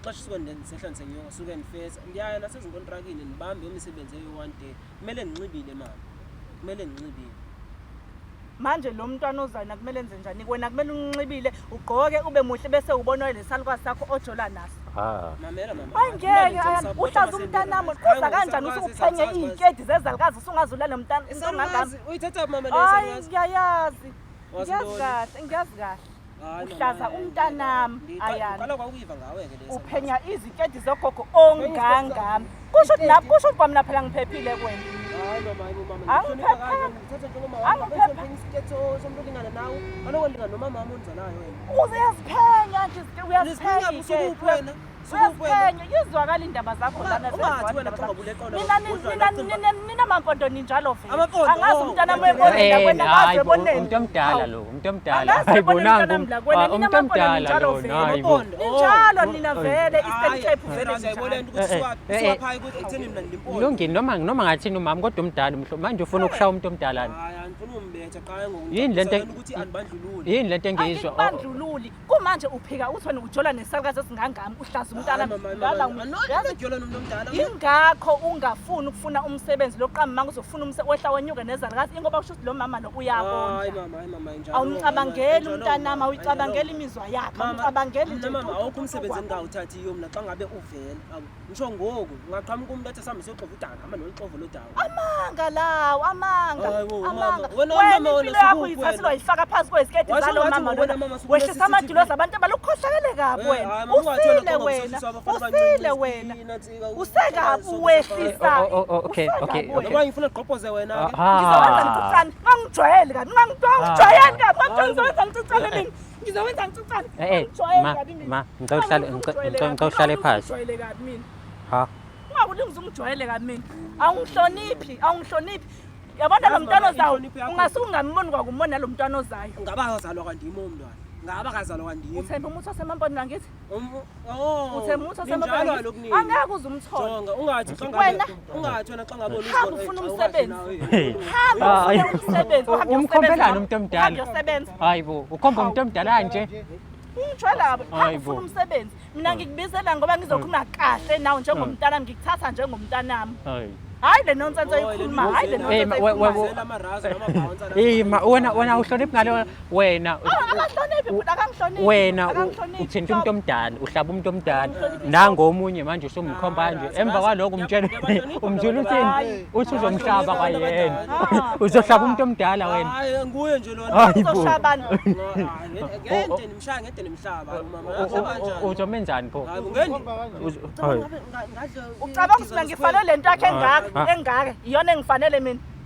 Amaxesha suke ndisehla ndisenyuka suke ndifesa. Ndiyaya nasezinkontrakini ndibambe imisebenzi eyi-one day. Kumele ndinxibile mama. Kumele ndinxibile. Manje lo mntwana ozayo nakumele enze njani? Wena kumele unxibile, ugqoke ube muhle bese ubonwa lesalukazi sakho ojola naso. Ah. Mamela mama. Hayi ngeke Ayanda, uhlaza umntanami, uqhuza kanjani usuphenye iy'kedi zezalukazi usungaze ulale nomntana umuntu ongangami. Isalukazi uyithatha mama le Hayi isalukazi. ngiyayazi. Wazi Ngiyazi ntoni? kahle, ngiyazi kahle. Hayi, mama, Uhlaza hayi, umntanami, Ayanda. Ngiqala kwakuyiva ngawe ke le. Uphenya iziketi zogogo ongangami. Kusho ukuthi na kusho ukuthi kwamina phela ngiphephile kuwena. Hayi mama, hayi mama. Angiphephanga. Ngithatha njengomama wami. Angiphephanga. Ngithatha isiketi somuntu olingana nawe. Kaloku lingana nomama wami onzalayo wena. Uze uyaziphenya nje uyaziphenya. Uziphenya, usukuphi wena? Usukuphi wena? Uyaziphenya, yizwakala indaba zakho lana. Ungathi wena ziyazwakala xa indaba zakho. ungabuleqa Nina nina nina mampondo ninjalo vele. Amampondo, Angazi oh. umntana mweboneni la Eh, kwena hayi ngazi bo, eboneni. umuntu omdala lo, umuntu omdala. Angazi Hayi eboneni bonanga mntanami la kwena, nina umuntu mampondo omdala ninjalo lo, vele. hayi bo. Amampondo, oh. Ninjalo nina vele Eastern Cape vele Uyayibona ninjalo. into ukuthi Eh, eh, siwaphayi ukuthi ekutheni mina ndimpondo. Lungile noma ngathini umama kodwa umdala umhlo manje ufuna ukushaya umuntu omdala ni. Hayi andifuni umbetha qha ngoku. Yini lento ukuthi andibandlululi. Yini lento engiyizwa? Angikubandlululi. Kumanje uphika uthi wena ujola nesalukazi esingangami uhlaza umntana. Lala yazi Anojola nomuntu omdala. Ingakho ungafuni ukufuna umsebenzi loqamba manga uzofuna umsebenzi wehla wenyuke nezalukazi ingoba kusho ukuthi lo mama lo Hayi uyabona. mama, hayi mama injalo. Awumcabangeli umntanami, awuyicabangeli imizwa yakhe, awumcabangeli nje. Mama tu, tu, awukho tu, tu umsebenzi kwakho. engingawuthathiyo mina xa ngabe uvela. Abo, Ngisho ngoku ungaqhamuka umuntu athi sambe siyoxova udaka, hamba noluxovo lodaka. Amanga lawo, amanga, Hayi bo, mama. amanga. Wena Wena mama, wena impilo yakho sukuphi uyithathile wena? wayifaka phansi kweziketi Washo zalo ngathi mama wena lona. mama suku Wehlisa le-CCTV. amadulozi abantu abalukhohlakele kabi Eh, wena. hayi, mama, ungathi wena Usile xa wena, ungabusoswa abafana usile abancinci, wena. sinatsika, Usekabi usokufana. uwehlisa. Oh, oh, oh, okay, Usekabi okay, wena. okay. Noba ngifuna gqobhoze wena ke. Ngizowenza Ah. ngixuxane, ungangijwayeli kabi, ungangijwayeli kabi, ungangijwayeli, ngizowenza ngixuxane mina. Ngizowenza ngixuxane. Eh, eh, Ungangijwayeli ma, kabi mina. ma, ngicela uhlale ngicela uhlale phansi. Ungangijwayele kabi mina. Ha. Ungakulungisa ungijwayele kabi mina. Awungihloniphi, awungihloniphi. Yabona lo Yazi mntwana mama, ozayo, inhlonipho yakho- ungasuke ungamboni kwakumbona nalo mntwana ozayo. Ngaba akazalwa kwandimi umntwana. Ngaba akazalwa kwandimi. Uthemba umuthi wasemampondweni angithi? Oh. Uthemba umuthi Ninjalo wasemampondweni. kaloku nina. Angeke uze umthole. Jonga ungathi xa ngabe Wena- ungathi wena xa ngabe Hamba ufuna umsebenzi. Hamba Ah, ufune umsebenzi, uhambe Umkhombelani uyosebenza. umuntu omdala? Uhambe uyosebenza. Hayi bo, ukhomba umuntu omdala nje. Ungijwayela kabi, hamba Hayi bo. ufuna umsebenzi. Mina ngikubizela ngoba ngizokhuluma kahle nawe njengomntanami, ngikuthatha njengomntanami. Hayi. Hayi le nonsense oyikhuluma, hayi le Eh, nonsense oyikhulumayo. Eh, ma wena wena uhloniphi ngale wena. Akahloniphi futhi akangihloniphi. Wena akangihloniphi. uthinta umuntu omdala, uhlaba umuntu omdala. Nangomunye manje usumkhomba nje. Emva kwalokho umtshela umtshela uthini? Uthi uzomhlaba kwayena. Uzohlaba umuntu omdala wena. Hayi nguye nje lona. Hayi bo. Uzoshabana. Ngente nimshaya ngente nimhlaba mama. Uhlaba kanjani? Uzomenzani pho? Hayi ngeni. Hayi. Ucabanga ukuthi mina ngifanele lento yakhe engaka, Ah. engaka. Iyona engifanele mina.